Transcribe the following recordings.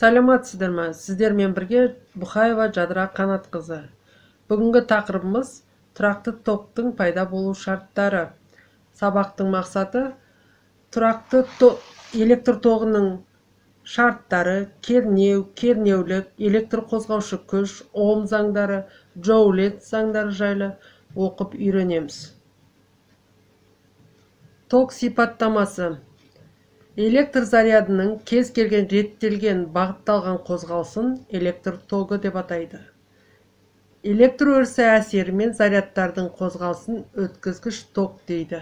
Саламатсыздар ма? Сіздермен бірге Бұхаева Жадыра Қанатқызы. Бүгінгі тақырыбымыз тұрақты токтың пайда болу шарттары. Сабақтың мақсаты тұрақты электр тоғының шарттары, кернеу, кернеулік, электр қозғаушы күш, Ом заңдары, Джоуль-Ленц заңдары жайлы оқып үйренеміз. Ток сипаттамасы. Электр зарядының кез келген реттелген бағытталған қозғалысын электр тогы деп атайды. Электр өрісі әсерімен зарядтардың қозғалысын өткізгіш ток дейді.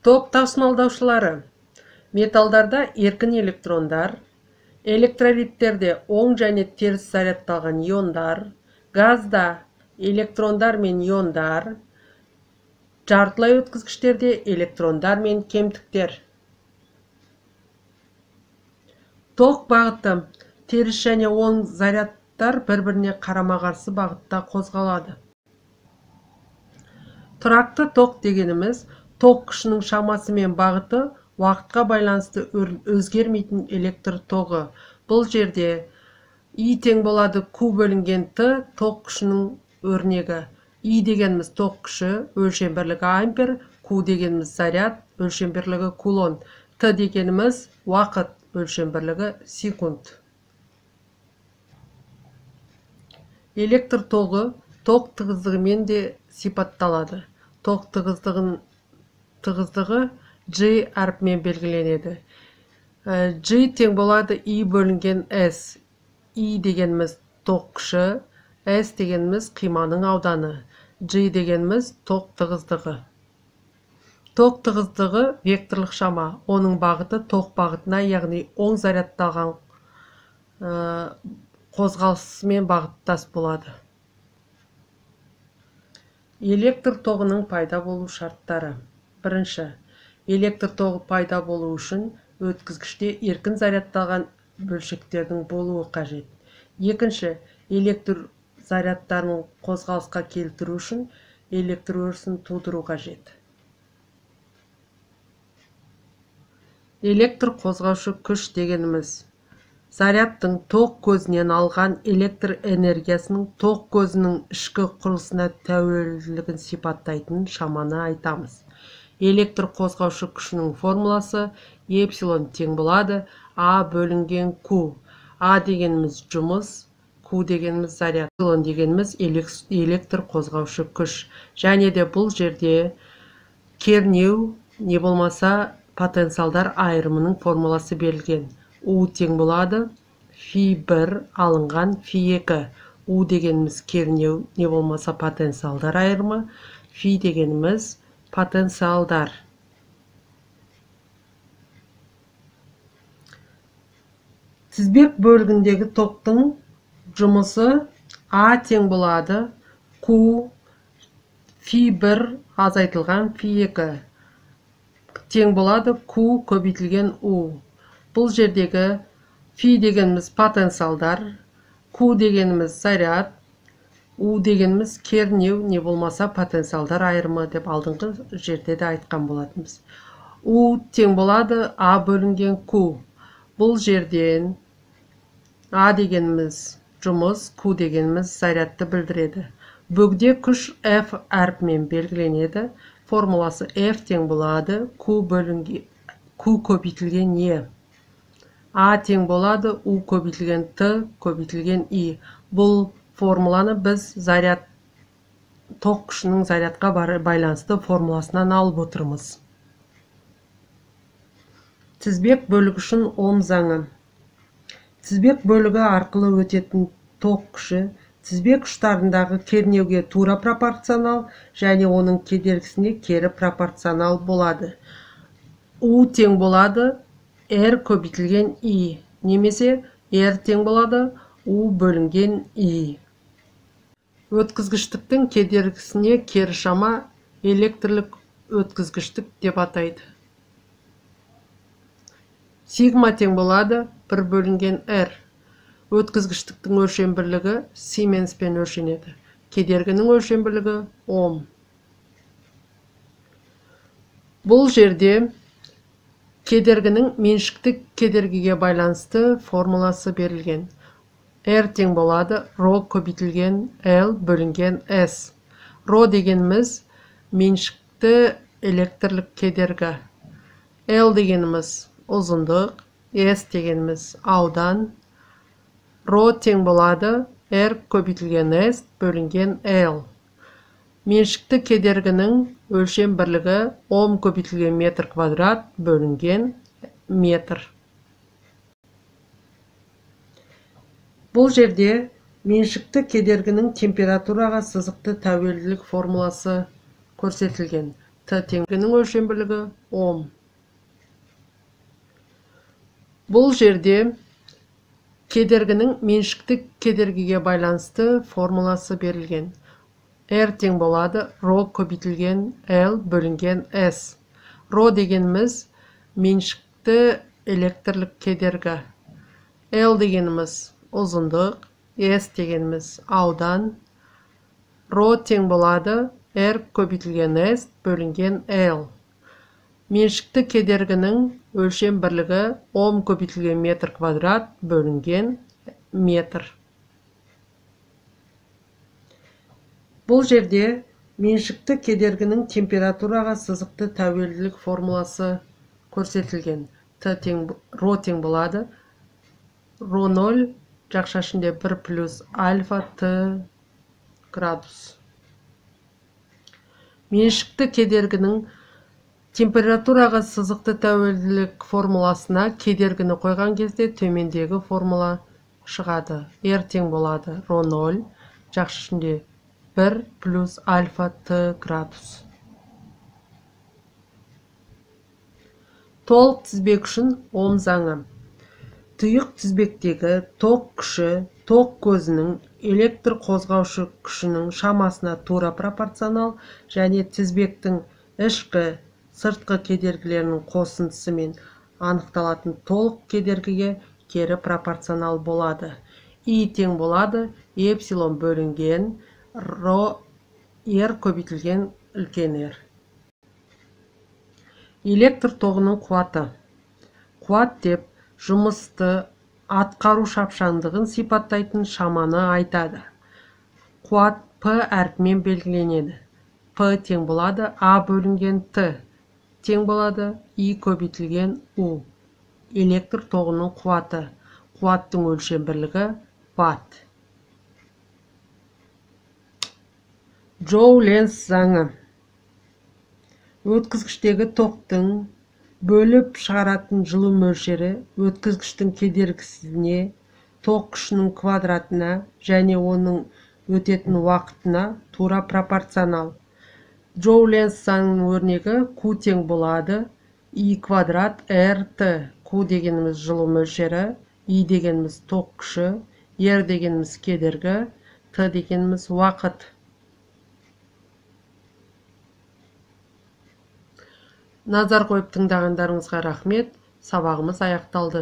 Ток тасымалдаушылары. Металдарда еркін электрондар, электролиттерде оң және теріс зарядталған иондар, газда электрондар мен иондар, жартылай өткізгіштерде электрондар мен кемтіктер. Ток бағыты. Теріс және оң зарядтар бір-біріне қарама-қарсы бағытта қозғалады. Тұрақты ток дегеніміз ток күшінің шамасы мен бағыты уақытқа байланысты өзгермейтін электр тогы. Бұл жерде I тең болады Q бөлінген Т ток күшінің өрнегі. I дегеніміз ток күші, өлшем бірлігі ампер, Q дегеніміз заряд, өлшем бірлігі кулон, Т дегеніміз уақыт, өлшем бірлігі секунд. Электр тогы ток тығыздығымен де сипатталады. Ток тығыздығы G әрпімен белгіленеді. G тең болады I бөлінген S. I дегеніміз ток күші, S дегеніміз қиманың ауданы. G дегеніміз ток тығыздығы. Ток тығыздығы векторлық шама. Оның бағыты ток бағытына, яғни оң зарядталған қозғалысымен бағыттас болады. Электр тоғының пайда болу шарттары. Бірінші, электр тоғы пайда болу үшін өткізгіште еркін зарядталған бөлшектердің болуы қажет. Екінші, электр зарядтарын қозғалысқа келтіру үшін электр өрісін тудыру қажет. Электр қозғаушы күш дегеніміз зарядтың ток көзінен алған электр энергиясының ток көзінің ішкі құрылысына тәуелділігін сипаттайтын шаманы айтамыз. Электр қозғаушы күшінің формуласы эпсилон тең болады А бөлінген Q. А дегеніміз жұмыс, Q дегеніміз заряд, эпсилон дегеніміз электр қозғаушы күш. Және де бұл жерде кернеу не болмаса потенциалдар айырымының формуласы берілген. U тең болады фи 1 алынған фи 2. U дегеніміз кернеу не болмаса потенциалдар айырымы, фи дегеніміз потенциалдар. Тізбек бөлігіндегі токтың жұмысы А тең болады Q фи 1 азайтылған фи 2 тең болады Q көбейтілген U. Бұл жердегі фи дегеніміз потенциалдар, Q дегеніміз заряд, U дегеніміз кернеу не болмаса потенциалдар айырымы деп алдыңғы жерде де айтқан болатынбыз. U тең болады А бөлінген Q. Бұл жерден А дегеніміз жұмыс, Q дегеніміз зарядты білдіреді. Бөгде күш F әрпімен белгіленеді. Формуласы F тең болады Q көбейтілген E. А тең болады U көбейтілген Т көбейтілген I. Бұл формуланы біз заряд ток күшінің зарядқа байланысты формуласынан алып отырмыз. Тізбек бөлігі үшін Ом заңы. Тізбек бөлігі арқылы өтетін ток күші тізбек ұштарындағы кернеуге тура пропорционал және оның кедергісіне кері пропорционал болады. U тең болады R көбейтілген I немесе R тең болады U бөлінген I. Өткізгіштіктің кедергісіне кері шама электрлік өткізгіштік деп атайды. Сигма тең болады 1 бөлінген R. Өткізгіштіктің өлшем бірлігі сименспен өлшенеді. Кедергінің өлшем бірлігі Ом. Бұл жерде Кедергінің меншікті кедергіге байланысты формуласы берілген. R тең болады ро көбейтілген L бөлінген S. Ро дегеніміз меншікті электрлік кедергі. L дегеніміз ұзындық, S дегеніміз аудан. Ро тең болады R көбейтілген S бөлінген L. Меншікті кедергінің өлшем бірлігі ом көбейтілген метр квадрат бөлінген метр. Бұл жерде меншікті кедергінің температураға сызықты тәуелділік формуласы көрсетілген. Т теңгінің өлшем бірлігі ом. Бұл жерде кедергінің меншікті кедергіге байланысты формуласы берілген. R тең болады ро көбейтілген L бөлінген S. Ро дегеніміз меншікті электрлік кедергі. L дегеніміз ұзындық, S дегеніміз аудан. Ро тең болады R көбейтілген S бөлінген L. Меншікті кедергінің өлшем бірлігі ом көбейтілген метр квадрат бөлінген метр. Бұл жерде меншікті кедергінің температураға сызықты тәуелділік формуласы көрсетілген. Т тең ро тең болады ро 0 жақша ішінде 1 плюс альфа Т градус. Меншікті кедергінің температураға сызықты тәуелділік формуласына кедергіні қойған кезде төмендегі формула шығады. R тең болады ро 0 жақша ішінде 1 плюс альфа Т градус. Толық тізбек үшін Ом заңы. Тұйық тізбектегі ток күші ток көзінің электр қозғаушы күшінің шамасына тура пропорционал және тізбектің ішкі сыртқы кедергілерінің қосындысымен анықталатын толық кедергіге кері пропорционал болады. И тең болады эпсилон бөлінген ро R көбейтілген үлкен R. Электр тоғының қуаты. Қуат деп жұмысты атқару шапшаңдығын сипаттайтын шаманы айтады. Қуат П әрпімен белгіленеді. П тең болады А бөлінген Т тең болады И көбейтілген У. Электр тоғының қуаты. Қуаттың өлшем бірлігі ватт. Джоуль-Ленц заңы. Өткізгіштегі токтың бөліп шығаратын жылу мөлшері өткізгіштің кедергісіне, ток күшінің квадратына және оның өтетін уақытына тура пропорционал. Джоуль-Ленц заңының өрнегі Q тең болады I квадрат RT. Q дегеніміз жылу мөлшері, I дегеніміз ток күші, R дегеніміз кедергі, Т дегеніміз уақыт. Назар қойып тыңдағандарыңызға рахмет. Сабағымыз аяқталды.